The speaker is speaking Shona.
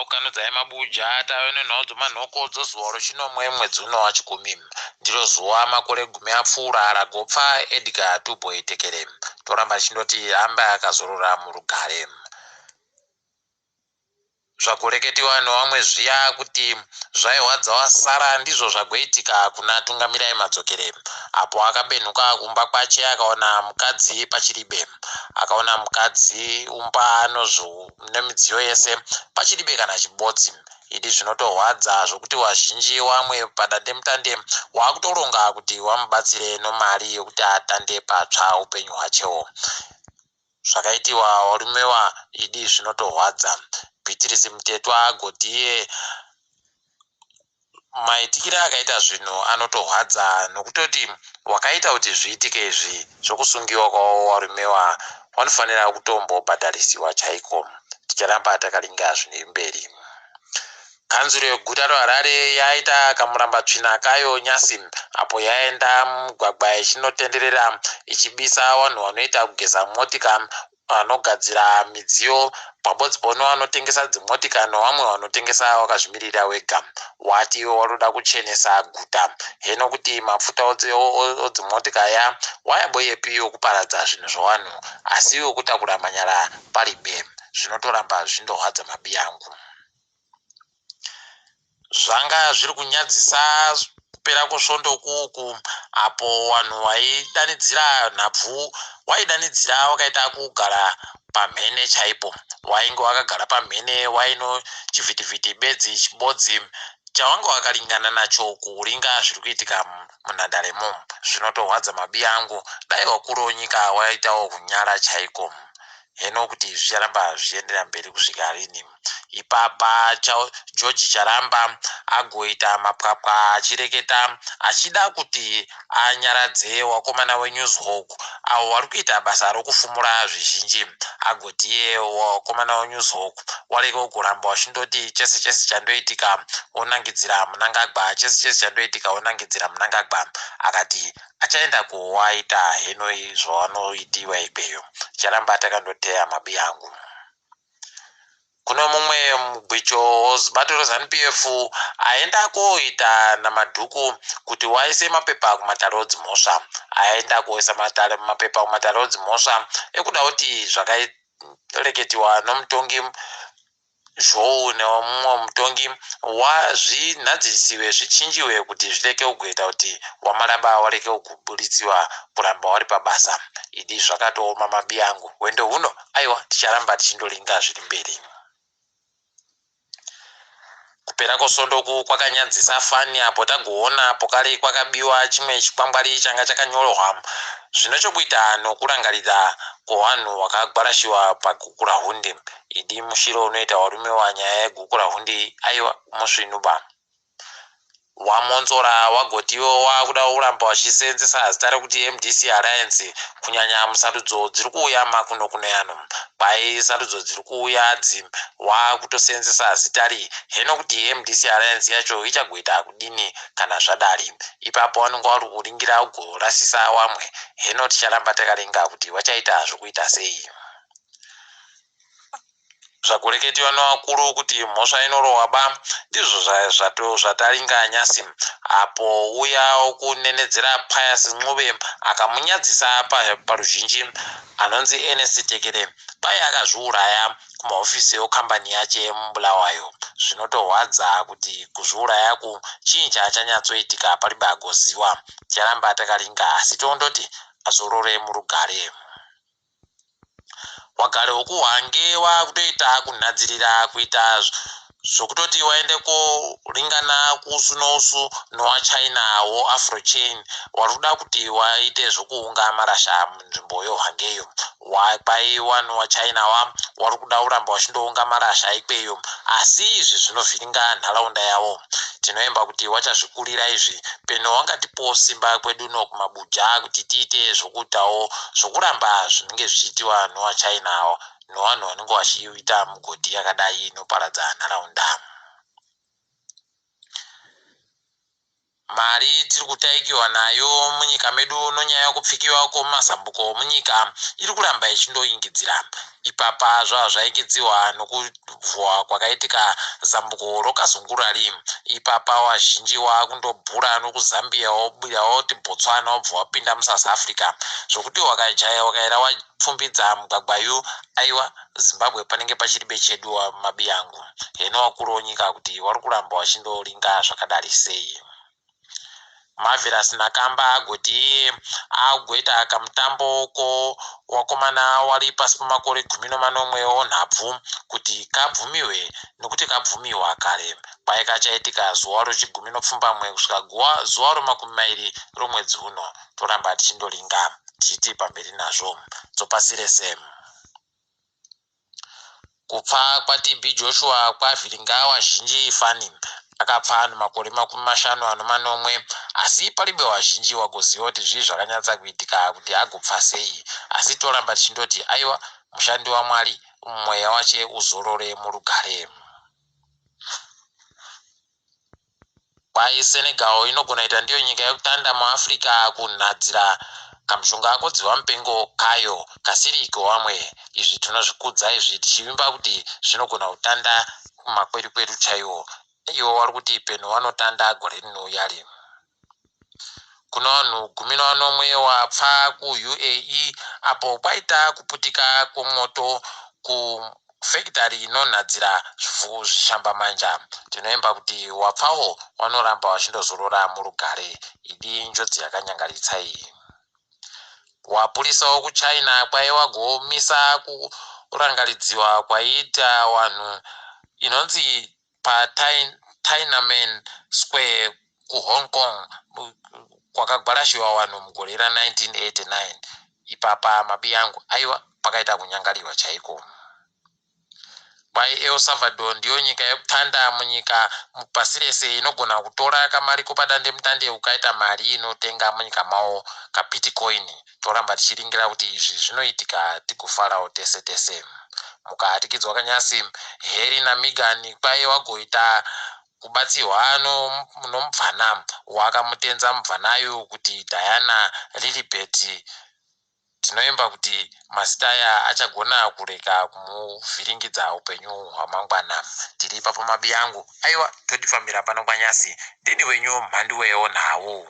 Tinokukanudzai mabuja tave nenhau dzomanhoko dzezuva rechinomwe mwedzi uno wachigumi. Ndiro zuva makore gumi apfuura ragopfa Edgar Tuboy Tekere. Toramba tichindoti ambe akazorora murugare. Zvagoreketiwa newamwe zviya kuti zvaihwadza wasara ndizvo zvagoitika kuna Tungamirai Madzokere apo akabenhuka kumba kwache akaona mukadzi pachiribe. Akaona mukadzi umba nemidziyo yese pachiribe kana chibodzi. Idi zvinotorwadza zvokuti wazhinji wamwe padandemutande wakutoronga kuti wamubatsire nomari yokuti atande patsva upenyu hwachewo. Zvakaitiwa warumewa idi zvinotorwadza. Bhitirisi Mutetwa agoti iye maitikire akaita zvinhu anotorwadza nokutoti wakaita kuti zviitike izvi zvokusungiwa kwavo warumewa wanofanira kutombobhadharisiwa chaiko. Ticharamba takaringa zvine mberi. Kanzuru yeguta reHarare yaita kamurambatsvina kayo nyasi apo yaenda mumugwagwa ichinotenderera ichibisa vanhu vanoita kugeza motika, vanogadzira midziyo pabodzi pono vanotengesa dzimotika nevamwe vanotengesa wakazvimirira wega. Wati iwe waroda kuchenesa guta heno kuti mafuta odzimotika aya wayaboyepi okuparadza zvinhu zvevanhu asi iwe kutakura manyara paribe. Zvinotoramba zvindorwadza mabiyangu. Zvanga zviri kunyadzisa kupera kwesvondo kuuku apo vanhu vaidanidzira nhabvu waidanidzira wakaita kugara pamhene chaipo. Wainge wakagara pamhene waino chivhitivhiti bedzi chibodzi chawanga wakaringana nacho kuringa zviri kuitika munhandaremo. Zvinotorwadza mabiya angu dai wakuru wenyika waitawo kunyara chaiko. Heno kuti zvicharamba zvichiendera mberi kusvika rini. Ipapa George Charamba agoita mapwapwa achireketa achida kuti anyaradze wakomana weNewshawk avo vari kuita basa rokufumura zvizhinji. Agoti iye wakomana weNewshawk warege kuramba wachindoti chese chese chandoitika wonangidzira Mnangagwa, chese chese chandoitika wonangidzira Mnangagwa. Akati achaenda kowaita henoi zvawanoitiwa ikweyo. Charamba takandoteya mabiyangu. Kuno mumwe mugwicho webato reZanu PF aenda koita namadhuku kuti waise mapepa kumatare odzimhosva. Aenda koisa mapepa kumatare odzimhosva ekuda kuti zvakareketiwa nomutongi Zhou nemumwe mutongi wazvinhadzirisiwe zvichinjiwe kuti zvireke kugoita kuti waMalaba wareke kuburitsiwa kuramba wari pabasa. Idi zvakatooma mabiyangu. Hwendo huno aiwa ticharamba tichindoringa zviri mberi. Kupera kwesvondo uku kwakanyadzisa fani apo tagoona pokare kwakabiwa chimwe chikwangwari changa chakanyorwa zvine chokuita nokurangarira kwevanhu vakagwarashiwa paGukurahundi. Idi mushiro unoita varume wanyaya yeGukurahundi aiwa musvinuba. WaMwonzora wagoti ivo wakuda kuramba vachiseenzesa zita rekuti mdc Alliance kunyanya musarudzo dziri kuuya makuno kuno yano. Kwai sarudzo dziri kuuya dzi wakutoseenzesa zita ri heno kuti mdc Alliance yacho ichagoita kudini kana zvadari. Ipapo vanonga vari kuringira kugorasisa wamwe heno ticharamba takaringa kuti vachaita zvokuita sei. Zvakureketiwa nevakuru kuti mhosva inorohwa ba ndizvo zvataringa nyasi apo uya wokunenedzera Pius Ncube akamunyadzisa paruzhinji anonzi Ernest Tekere kwai akazviuraya kumahofisi ekambani yache muBulawayo. Zvinotorwadza kuti kuzviuraya ku chii chachanyatsoitika paribe agoziwa. Ticharamba takaringa asi tondoti azorore murugare. Wagare wokuHwange wakutoita kunhadzirira kuita zvokutoti waende koringana kuusu nousu nowaChina woAfrochain wari kuda kuti waite zvokuunga marasha munzvimbo yoHwangeyo. Kwai wanu waChina wa wari kuda kuramba wachindounga marasha ikweyo asi izvi zvinovhiringa nharaunda yavo. Tinoemba kuti wachazvikurira izvi peno wangatipowo simba kwedu uno kumabuja kuti tiite zvokuitawo zvokuramba zvinenge zvichiitiwa nowachina nowanhu vanenge vachiita mugodhi yakadai inoparadza nharaunda. Mari tiri kutaikiwa nayo munyika medu nonyaya yekupfikiwa kwemazambuko munyika iri kuramba ichindoingidzira. Ipapa zvava zvaingidziwa nokuvhuwa kwakaitika zambuko roKazungurari. Ipapa wazhinji wakundobhura nokuZambia wobuda woti Botswana wobva wapinda muSouth Africa zvokuti wakajaya wakaera wapfumbidza mugwagwayu aiwa Zimbabwe panenge pachiri bechedu mabiyangu. Heno wakuru wenyika kuti wari kuramba wachindoringa zvakadari sei. Marvelous Nakamba agoti iye agoita kamutambo ko wakomana wari pasi pemakore 17 onhabvu kuti kabvumiwe nokuti kabvumiwa kare kwai kachaitika zuva rechigumi nopfumbamwe kusvika guwa zuva romakumi mairi romwedzi uno toramba tichindoringa tichiti pamberi nazvo dzopasi rese. Kupfa kwaTB Joshua kwavhiringa wazhinji fani. Akapfa ane makore 57 asi paribe wazhinji wagoziva kuti zvii zvakanyatsa kuitika kuti agopfa sei. Asi toramba tichindoti aiwa mushandi waMwari mweya wache uzorore murugare. Kwai Senegal inogona kuita ndiyo nyika yekutanda muAfrica kunhadzira kamushonga kodziva mupengo kayo kasiri kewamwe. Izvi tinozvikudza izvi tichivimba kuti zvinogona kutanda kumakwerikweru chaiwo. Iwo wari kuti peno wanotanda gore rinouya ri. Kune vanhu 17 wapfa kuUAE apo kwaita kuputika kwemwoto kufekitari inonhadzira zvishambamanja. Tinoimba kuti wapfawo wanoramba wachindozorora murugare. Idi njodzi yakanyangaritsa iyi. Wapurisa wokuChina kwaiva wagomisa kurangaridziwa kwaiita vanhu inonzi paTiananmen Square kuHong Kong kwakagwarashiwa vanhu mugore ra1989. Ipapa mabiyangu aiwa pakaita kunyangariwa chaiko. Kwai El Salvador ndiyo nyika yekutanda munyika pasi rese inogona kutora kamari kopadandemutande ukaita mari inotenga munyika mavo kabitcoin. Toramba tichiringira kuti izvi zvinoitika tigofarawo tese tese. Mukahatikidzwa kanyasi Harry naMeghan kwai wagoita kubatsirwa nomubvana wakamutenza mubvanayu kuti Diana Lilibet. Tinoimba kuti mazita aya achagona kurega kumuvhiringidza upenyu hwamangwana. Tiri ipapo mabiyangu. Aiwa todifambira pano kwanyasi. Ndini wenyu mhanduwewo nhau.